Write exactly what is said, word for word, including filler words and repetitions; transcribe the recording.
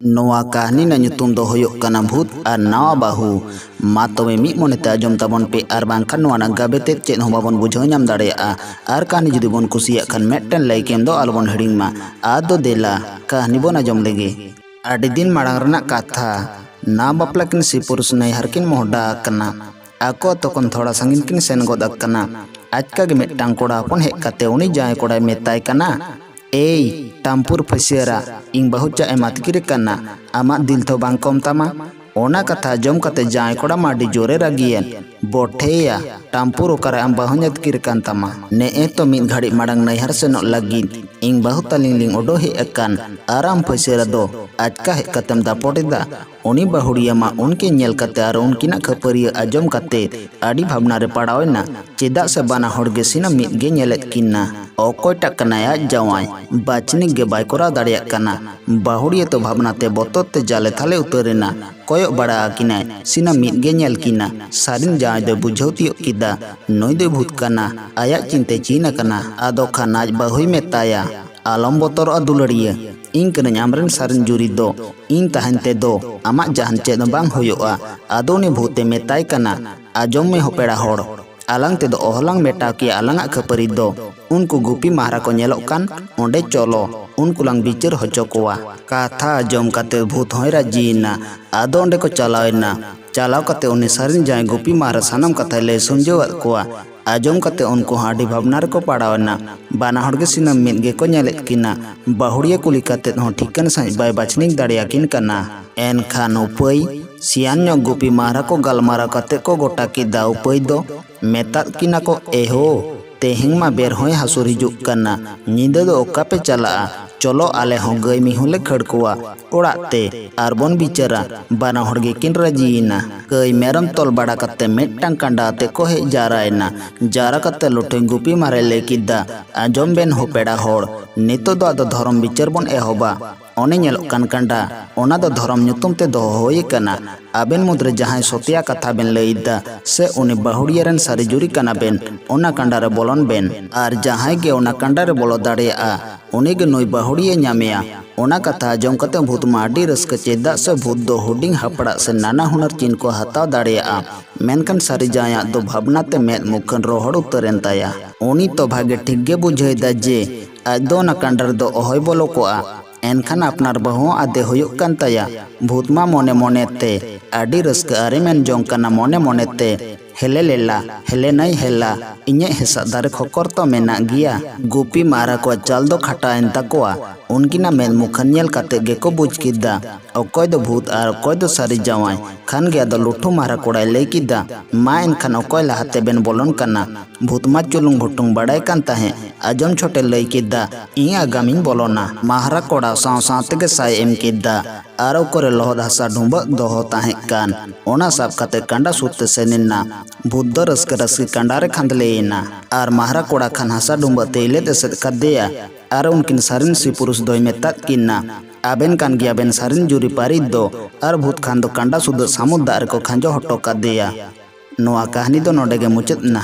ᱱᱚᱣᱟ ᱠᱟᱹᱦᱱᱤ ᱨᱮᱱᱟᱜ ᱧᱩᱛᱩᱢ ᱫᱚ ᱦᱩᱭᱩᱜ ᱠᱟᱱᱟ ᱵᱷᱩᱛ ᱟᱨ ᱱᱟᱣᱟ ᱵᱟᱹᱦᱩ᱾ ᱢᱟ ᱛᱚᱵᱮ ᱢᱤᱫ ᱢᱚᱱᱮᱛᱮ ᱟᱸᱡᱚᱢ ᱛᱟᱵᱚᱱ ᱯᱮ, ᱟᱨ ᱵᱟᱝᱠᱷᱟᱱ ᱱᱚᱣᱟ ᱨᱮᱱᱟᱜ ᱜᱟᱵᱮ ᱛᱮᱫ ᱪᱮᱫ ᱦᱚᱸ ᱵᱟᱵᱚᱱ ᱵᱩᱡᱷᱟᱹᱣ ᱧᱟᱢ ᱫᱟᱲᱮᱭᱟᱜᱼᱟ᱾ ᱟᱨ ᱠᱟᱹᱦᱱᱤ ᱡᱩᱫᱤ ᱵᱚᱱ ᱠᱩᱥᱤᱭᱟᱜ ᱠᱷᱟᱱ ᱢᱤᱫᱴᱮᱱ like ᱮᱢ ᱫᱚ ᱟᱞᱚᱵᱚᱱ ᱦᱤᱲᱤᱧ ᱢᱟ᱾ ᱟᱫᱚ ᱫᱮᱞᱟ ᱠᱟᱹᱦᱱᱤ ᱵᱚᱱ ᱟᱸᱡᱚᱢ ᱞᱮᱜᱮ᱾ ᱟᱹᱰᱤ ᱫᱤᱱ ᱢᱟᱲᱟᱝ ᱨᱮᱱᱟᱜ ᱠᱟᱛᱷᱟ᱾ ᱱᱟᱣᱟ ᱵᱟᱯᱞᱟ ᱠᱤᱱ ᱥᱤ ᱯᱩᱨᱩᱥ ᱱᱟᱹᱭᱦᱟᱨ ᱠᱤᱱ ᱢᱚᱦᱰᱟ ᱟᱠᱟᱱᱟ᱾ ᱟᱠᱚ ᱟᱛᱳ ᱠᱷᱚᱱ ᱛᱷᱚᱲᱟ ᱥᱟᱺᱜᱤᱧ ᱠᱤᱱ ᱥᱮᱱ ᱜᱚᱫ ᱟᱠᱟᱱᱟ᱾ ᱟᱪᱠᱟ ᱜᱮ ᱢᱤᱫᱴᱟᱝ ᱠᱚᱲᱟ ᱦᱚᱯᱚᱱ ᱦᱮᱡ ᱠᱟᱛᱮ ᱩᱱᱤ ᱡᱟᱶᱟᱭ ᱠᱚᱲᱟᱭ ᱢᱮᱛᱟᱭ ᱠᱟᱱᱟ, "ᱮᱭ ᱴᱟᱢᱯᱩᱨ ᱯᱷᱟᱹᱥᱭᱟᱹᱨᱟ, ᱤᱧ ᱵᱟᱹᱦᱩ ᱪᱟᱜ ᱮᱢ ᱟᱹᱛᱠᱤᱨ ᱟᱠᱟᱱᱟ, ᱟᱢᱟᱜ ᱫᱤᱞ ᱛᱷᱚ ᱵᱟᱝ ᱠᱚᱢ ᱛᱟᱢᱟ?" ᱚᱱᱟ ᱠᱟᱛᱷᱟ ᱟᱸᱡᱚᱢ ᱠᱟᱛᱮ ᱡᱟᱶᱟᱭ ᱠᱚᱲᱟ ᱢᱟ ᱟᱹᱰᱤ ᱡᱳᱨᱮ ᱨᱟᱹᱜᱤᱭᱮᱱ᱾ "ᱵᱚᱴᱷᱮᱭᱟ, ᱴᱟᱢᱯᱩᱨ ᱚᱠᱟᱨᱮ ᱟᱢ ᱵᱟᱹᱦᱩᱧ ᱟᱹᱛᱠᱤᱨ ᱠᱟᱱ ᱛᱟᱢᱟ? ᱱᱮᱜᱼᱮ ᱛᱚ ᱢᱤᱫ ᱜᱷᱟᱹᱲᱤᱡ ᱢᱟᱲᱟᱝ ᱱᱟᱹᱭᱦᱟᱨ ᱥᱮᱱᱚᱜ ᱞᱟᱹᱜᱤᱫ ᱤᱧ ᱵᱟᱹᱦᱩ ᱛᱟᱹᱞᱤᱧ ᱞᱤᱧ ᱚᱰᱚᱠ ᱦᱮᱡ ᱟᱠᱟᱱ, ᱟᱨ ᱟᱢ ᱯᱷᱟᱹᱥᱭᱟᱹᱨᱟ ᱫᱚ ᱟᱪᱠᱟ ᱦᱮᱡ ᱠᱟᱛᱮᱢ ᱫᱟᱯᱚᱴ ᱮᱫᱟ?" ᱩᱱᱤ ᱵᱟᱹᱦᱩᱲᱤᱭᱟᱹ ᱢᱟ ᱩᱱᱠᱤᱱ ᱧᱮᱞ ᱠᱟᱛᱮ ᱟᱨ ᱩᱱᱠᱤᱱᱟᱜ ᱠᱷᱟᱹᱯᱟᱹᱨᱤᱭᱟᱹ ᱟᱸᱡᱚᱢ ᱠᱟᱛᱮ ᱟᱹᱰᱤ ᱵᱷᱟᱵᱽᱱᱟ ᱨᱮ ᱯᱟᱲᱟᱣ ᱮᱱᱟ᱾ ᱪᱮᱫᱟᱜ ᱥᱮ ᱵᱟᱱᱟ ᱦᱚᱲ ᱜᱮ ᱥᱤᱱᱟ ᱢᱤᱫ ᱜᱮ ᱧᱮᱞᱮᱫ ᱠᱤᱱᱟ᱾ ᱚᱠᱚᱭᱴᱟᱜ ᱠᱟᱱᱟᱭ ᱟᱡ ᱡᱟᱶᱟᱭ? ᱵᱟᱪᱷᱱᱤᱠ ᱜᱮ ᱵᱟᱭ ᱠᱚᱨᱟᱣ ᱫᱟᱲᱮᱭᱟᱜ ᱠᱟᱱᱟ᱾ ᱵᱟᱹᱦᱩᱲᱤᱭᱟᱹ ᱛᱚ ᱵᱷᱟᱵᱽᱱᱟ ᱛᱮ ᱵᱚᱛᱚᱨ ᱛᱮ ᱡᱟᱞᱮ ᱛᱷᱟᱞᱮ ᱩᱛᱟᱹᱨ ᱮᱱᱟ᱾ ᱠᱚᱭᱚᱜ ᱵᱟᱲᱟ ᱟᱹᱠᱤᱱᱟᱭ, ᱥᱤᱱᱟ ᱢᱤᱫ ᱜᱮ ᱧᱮᱞ ᱠᱤᱱᱟ᱾ ᱥᱟᱹᱨᱤᱱ ᱡᱟᱶᱟᱭ ᱫᱚᱭ ᱵᱩᱡᱷᱟᱹᱣ ᱛᱤᱭᱳᱜ ᱠᱮᱫᱟ, ᱱᱩᱭ ᱫᱚᱭ ᱵᱷᱩᱛ ᱠᱟᱱᱟ, ᱟᱭᱟᱜ ᱪᱤᱱᱛᱟᱹ ᱪᱤᱱ ᱟᱠᱟᱱᱟ᱾ ᱟᱫᱚ ᱠᱷᱟᱱ ᱟᱡ ᱵᱟᱹᱦᱩᱭ ᱢᱮᱛᱟᱭᱟ, "ᱟᱞᱚᱢ ᱵᱚᱛᱚᱨᱚᱜᱼᱟ ᱫᱩᱞᱟᱹᱲᱤᱭᱟᱹ, ᱤᱧ ᱠᱟᱹᱱᱟᱹᱧ ᱟᱢᱨᱮᱱ ᱥᱟᱹᱨᱤᱱ ᱡᱩᱨᱤ ᱫᱚ᱾ ᱤᱧ ᱛᱟᱦᱮᱱ ᱛᱮᱫᱚ ᱟᱢᱟᱜ ᱡᱟᱦᱟᱱ ᱪᱮᱫ ᱦᱚᱸ ᱵᱟᱝ ᱦᱩᱭᱩᱜᱼᱟ᱾" ᱟᱫᱚ ᱩᱱᱤ ᱵᱷᱩᱛᱮ ᱢᱮᱛᱟᱭ ᱠᱟᱱᱟ, "ᱟᱸᱡᱚᱢ ᱢᱮ ᱦᱚ ᱯᱮᱲᱟ ᱦᱚᱲ, ᱟᱞᱟᱝ ᱛᱮᱫᱚ ᱚᱦᱚᱞᱟᱝ ᱢᱮᱴᱟᱣ ᱠᱮᱭᱟ ᱟᱞᱟᱝᱟᱜ ᱠᱷᱟᱹᱯᱟᱹᱨᱤ ᱫᱚ᱾ ᱩᱱᱠᱩ ᱜᱩᱯᱤ ᱢᱟᱦᱟᱨᱟ ᱠᱚ ᱧᱮᱞᱚᱜ ᱠᱟᱱ, ᱚᱸᱰᱮ ᱪᱚᱞᱚ, ᱩᱱᱠᱩ ᱞᱟᱝ ᱵᱤᱪᱟᱹᱨ ᱦᱚᱪᱚ ᱠᱚᱣᱟ᱾" ᱠᱟᱛᱷᱟ ᱟᱸᱡᱚᱢ ᱠᱟᱛᱮ ᱵᱷᱩᱛ ᱦᱚᱸᱭ ᱨᱟᱹᱡᱤᱭᱮᱱᱟ᱾ ᱟᱫᱚ ᱚᱸᱰᱮ ᱠᱚ ᱪᱟᱞᱟᱣ ᱮᱱᱟ᱾ ᱪᱟᱞᱟᱣ ᱠᱟᱛᱮ ᱩᱱᱤ ᱥᱟᱹᱨᱤᱱ ᱡᱟᱶᱟᱭ ᱜᱩᱯᱤ ᱢᱟᱦᱟᱨᱟ ᱥᱟᱱᱟᱢ ᱠᱟᱛᱷᱟᱭ ᱞᱟᱹᱭ ᱥᱩᱢᱡᱷᱟᱹᱣᱟᱫ ᱠᱚᱣᱟ᱾ ᱟᱸᱡᱚᱢ ᱠᱟᱛᱮ ᱩᱱᱠᱩ ᱦᱚᱸ ᱟᱹᱰᱤ ᱵᱷᱟᱵᱽᱱᱟ ᱨᱮᱠᱚ ᱯᱟᱲᱟᱣ ᱮᱱᱟ᱾ ᱵᱟᱱᱟ ᱦᱚᱲ ᱜᱮ ᱥᱤᱱᱟᱹᱢ ᱢᱤᱫ ᱜᱮᱠᱚ ᱧᱮᱞᱮᱫ ᱠᱤᱱᱟ᱾ ᱵᱟᱹᱦᱩᱲᱤᱭᱟᱹ ᱠᱩᱞᱤ ᱠᱟᱛᱮ ᱦᱚᱸ ᱴᱷᱤᱠᱟᱹᱱ ᱥᱟᱺᱦᱤᱡ ᱵᱟᱭ ᱵᱟᱪᱷᱱᱤᱠ ᱫᱟᱲᱮᱭᱟᱠᱤᱱ ᱠᱟᱱᱟ᱾ ᱮᱱᱠᱷᱟᱱ ᱩᱯᱟᱹᱭ? ᱥᱤᱭᱟᱱ ᱧᱚᱜ ᱜᱩᱯᱤ ᱢᱟᱦᱟᱨᱟ ᱠᱚ ᱜᱟᱞᱢᱟᱨᱟᱣ ᱠᱟᱛᱮ ᱠᱚ ᱜᱚᱴᱟ ᱠᱮᱫᱟ ᱩᱯᱟᱹᱭ ᱫᱚ᱾ ᱢᱮᱛᱟᱫ ᱠᱤᱱᱟ ᱠᱚ, "ᱮᱦᱳ, ᱛᱮᱦᱮᱧ ᱢᱟ ᱵᱮᱨ ᱦᱚᱸᱭ ᱦᱟᱹᱥᱩᱨ ᱦᱤᱡᱩᱜ ᱠᱟᱱᱟ, ᱧᱤᱫᱟᱹ ᱫᱚ ᱚᱠᱟ ᱯᱮ ᱪᱟᱞᱟᱜᱼᱟ? ᱪᱚᱞᱚ, ᱟᱞᱮ ᱦᱚᱸ ᱜᱟᱹᱭ ᱢᱤᱦᱩ ᱞᱮ ᱠᱷᱟᱹᱲ ᱠᱚᱣᱟ ᱚᱲᱟᱜ ᱛᱮ, ᱟᱨ ᱵᱚᱱ ᱵᱤᱪᱟᱹᱨᱟ᱾" ᱵᱟᱱᱟ ᱦᱚᱲ ᱜᱮᱠᱤᱱ ᱨᱟᱹᱡᱤᱭᱮᱱᱟ᱾ ᱜᱟᱹᱭ ᱢᱮᱨᱚᱢ ᱛᱚᱞ ᱵᱟᱲᱟ ᱠᱟᱛᱮ ᱢᱤᱫᱴᱟᱝ ᱠᱟᱸᱰᱟ ᱟᱛᱮ ᱠᱚ ᱦᱮᱡ ᱡᱟᱣᱨᱟᱭᱮᱱᱟ᱾ ᱡᱟᱣᱨᱟ ᱠᱟᱛᱮ ᱞᱚᱴᱷᱮ ᱜᱩᱯᱤ ᱢᱟᱦᱟᱨᱟᱭ ᱞᱟᱹᱭ ᱠᱮᱫᱟ, "ᱟᱸᱡᱚᱢ ᱵᱮᱱ ᱦᱚ ᱯᱮᱲᱟ ᱦᱚᱲ, ᱱᱤᱛᱚᱜ ᱫᱚ ᱟᱫᱚ ᱫᱷᱚᱨᱚᱢ ᱵᱤᱪᱟᱹᱨ ᱵᱚᱱ ᱮᱦᱚᱵᱟ᱾ ᱚᱱᱮ ᱧᱮᱞᱚᱜ ᱠᱟᱱ ᱠᱟᱸᱰᱟ, ᱚᱱᱟ ᱫᱚ ᱫᱷᱚᱨᱚᱢ ᱧᱩᱛᱩᱢ ᱛᱮ ᱫᱚᱦᱚ ᱦᱩᱭ ᱟᱠᱟᱱᱟ᱾ ᱟᱵᱮᱱ ᱢᱩᱫᱽᱨᱮ ᱡᱟᱦᱟᱸᱭ ᱥᱚᱛᱭᱟ ᱠᱟᱛᱷᱟ ᱵᱮᱱ ᱞᱟᱹᱭ ᱮᱫᱟ ᱥᱮ ᱩᱱᱤ ᱵᱟᱹᱦᱩᱲᱤᱭᱟᱹ ᱨᱮᱱ ᱥᱟᱹᱨᱤ ᱡᱩᱨᱤ ᱠᱟᱱᱟ ᱵᱮᱱ, ᱚᱱᱟ ᱠᱟᱸᱰᱟ ᱨᱮ ᱵᱚᱞᱚᱱ ᱵᱮᱱ᱾ ᱟᱨ ᱡᱟᱦᱟᱸᱭ ᱜᱮ ᱚᱱᱟ ᱠᱟᱸᱰᱟ ᱨᱮ ᱵᱚᱞᱚ ᱫᱟᱲᱮᱭᱟᱜᱼᱟ, ᱩᱱᱤ ᱜᱮ ᱱᱩᱭ ᱵᱟᱹᱦᱩᱲᱤᱭᱟᱹ ᱧᱟᱢᱮᱭᱟ᱾ ᱚᱱᱟ ᱠᱟᱛᱷᱟ ᱟᱸᱡᱚᱢ ᱠᱟᱛᱮ ᱵᱷᱩᱛ ᱢᱟ ᱟᱹᱰᱤ ᱨᱟᱹᱥᱠᱟᱹ, ᱪᱮᱫᱟᱜ ᱥᱮ ᱵᱷᱩᱛ ᱫᱚ ᱦᱩᱰᱤᱧ ᱦᱟᱯᱲᱟᱜ ᱥᱮ ᱱᱟᱱᱟ ᱦᱩᱱᱟᱹᱨ ᱪᱤᱱ ᱠᱚ ᱦᱟᱛᱟᱣ ᱫᱟᱲᱮᱭᱟᱜᱼᱟ᱾ ᱢᱮᱱᱠᱷᱟᱱ ᱥᱟᱹᱨᱤ ᱡᱟᱶᱟᱭᱟᱜ ᱫᱚ ᱵᱷᱟᱵᱽᱱᱟ ᱛᱮ ᱢᱮᱫ ᱢᱩᱠᱷᱟᱹᱱ ᱨᱚᱦᱚᱲ ᱩᱛᱟᱹᱨ ᱮᱱ ᱛᱟᱭᱟ᱾ ᱩᱱᱤ ᱛᱚ ᱵᱷᱟᱜᱮ ᱴᱷᱤᱠ ᱜᱮ ᱵᱩᱡᱷᱟᱹᱣ ᱮᱫᱟ ᱡᱮ ᱟᱡ ᱫᱚ ᱚᱱᱟ ᱠᱟᱸᱰᱟ ᱨᱮᱫᱚ ᱚᱦᱚᱭ ᱵᱚᱞᱚ ᱠᱚᱜᱼᱟ᱾ ᱮᱱᱠᱷᱟᱱ ᱟᱯᱱᱟᱨ ᱵᱟᱹᱦᱩ ᱦᱚᱸ ᱟᱫᱮ ᱦᱩᱭᱩᱜ ᱠᱟᱱ ᱛᱟᱭᱟ᱾ ᱵᱷᱩᱛ ᱢᱟ ᱢᱚᱱᱮ ᱢᱚᱱᱮ ᱛᱮ ᱟᱹᱰᱤ ᱨᱟᱹᱥᱠᱟᱹ ᱟᱨᱮ ᱢᱮᱱ ᱡᱚᱝ ᱠᱟᱱᱟ ᱢᱚᱱᱮ ᱢᱚᱱᱮ ᱛᱮ, "ᱦᱮᱞᱮ ᱞᱮᱞᱟ, ᱦᱮᱞᱮ ᱱᱟᱹᱭ ᱦᱮᱞᱟ, ᱤᱧᱟᱹᱜ ᱦᱮᱸᱥᱟᱜ ᱫᱟᱨᱮ ᱠᱷᱚᱠᱚᱨ ᱛᱚ ᱢᱮᱱᱟᱜ ᱜᱮᱭᱟ᱾" ᱜᱩᱯᱤ ᱢᱟᱦᱟᱨᱟ ᱠᱚᱣᱟᱜ ᱪᱟᱞ ᱫᱚ ᱠᱷᱟᱴᱟᱣ ᱮᱱ ᱛᱟᱠᱚᱣᱟ᱾ ᱩᱱᱠᱤᱱᱟᱜ ᱢᱮᱫ ᱢᱩᱠᱷᱟᱹᱱ ᱧᱮᱞ ᱠᱟᱛᱮ ᱜᱮᱠᱚ ᱵᱩᱡᱽ ᱠᱮᱫᱟ ᱚᱠᱚᱭ ᱫᱚ ᱵᱷᱩᱛ ᱟᱨ ᱚᱠᱚᱭ ᱫᱚ ᱥᱟᱹᱨᱤ ᱡᱟᱶᱟᱭ᱾ ᱠᱷᱟᱱ ᱜᱮ ᱟᱫᱚ ᱞᱩᱴᱷᱩ ᱢᱟᱦᱟᱨᱟ ᱠᱚᱲᱟᱭ ᱞᱟᱹᱭ ᱠᱮᱫᱟ, "ᱢᱟ ᱮᱱᱠᱷᱟᱱ ᱚᱠᱚᱭ ᱞᱟᱦᱟ ᱛᱮᱵᱮᱱ ᱵᱚᱞᱚᱱ ᱠᱟᱱᱟ?" ᱵᱷᱩᱛ ᱢᱟ ᱪᱩᱞᱩᱝ ᱵᱷᱩᱴᱩᱝ ᱵᱟᱲᱟᱭ ᱠᱟᱱ ᱛᱟᱦᱮᱸ, ᱟᱸᱡᱚᱢ ᱪᱷᱚᱴᱮ ᱞᱟᱹᱭ ᱠᱮᱫᱟ, "ᱤᱧ ᱟᱜᱟᱢᱤᱧ ᱵᱚᱞᱚᱱᱟ᱾" ᱢᱟᱦᱟᱨᱟ ᱠᱚᱲᱟ ᱥᱟᱶ ᱥᱟᱶ ᱛᱮᱜᱮ ᱥᱟᱭ ᱮᱢ ᱠᱮᱫᱟ᱾ ᱟᱨ ᱚᱠᱚᱨᱮ ᱞᱚᱦᱚᱫ ᱦᱟᱥᱟ ᱰᱷᱩᱸᱵᱟᱹᱜ ᱫᱚᱦᱚ ᱛᱟᱦᱮᱸ ᱠᱟᱱ, ᱚᱱᱟ ᱥᱟᱵ ᱠᱟᱛᱮ ᱠᱟᱸᱰᱟ ᱥᱩᱨ ᱛᱮ ᱥᱮᱱ ᱮᱱᱟ᱾ ᱵᱷᱩᱛ ᱫᱚ ᱨᱟᱹᱥᱠᱟᱹ ᱨᱟᱹᱥᱠᱟᱹ ᱠᱟᱸᱰᱟ ᱨᱮ ᱠᱷᱟᱸᱫᱽᱞᱮ ᱮᱱᱟ᱾ ᱟᱨ ᱢᱟᱦᱟᱨᱟ ᱠᱚᱲᱟ ᱠᱷᱟᱱ ᱦᱟᱥᱟ ᱰᱷᱩᱸᱵᱟᱹᱜ ᱛᱮ ᱤᱞᱮᱫ ᱮᱥᱮᱫ ᱠᱟᱫᱮᱭᱟ᱾ ᱟᱨ ᱩᱱᱠᱤᱱ ᱥᱟᱨᱤᱱ ᱥᱤ ᱯᱩᱨᱩᱥ ᱫᱚᱭ ᱢᱮᱛᱟᱫ ᱠᱤᱱᱟ, "ᱟᱵᱮᱱ ᱠᱟᱱ ᱜᱮᱭᱟᱵᱮᱱ ᱥᱟᱨᱤᱱ ᱡᱩᱨᱤ ᱯᱟᱹᱨᱤ ᱫᱚ᱾" ᱟᱨ ᱵᱷᱩᱛ ᱠᱷᱟᱱ ᱫᱚ ᱠᱟᱸᱰᱟ ᱥᱩᱫᱷᱟᱹ ᱥᱟᱹᱢᱩᱫ ᱫᱟᱜ ᱨᱮᱠᱚ ᱠᱷᱟᱸᱡᱚ ᱦᱚᱴᱚ ᱠᱟᱫᱮᱭᱟ᱾ ᱱᱚᱣᱟ ᱠᱟᱹᱦᱱᱤ ᱫᱚ ᱱᱚᱰᱮ ᱜᱮ ᱢᱩᱪᱟᱹᱫ ᱮᱱᱟ᱾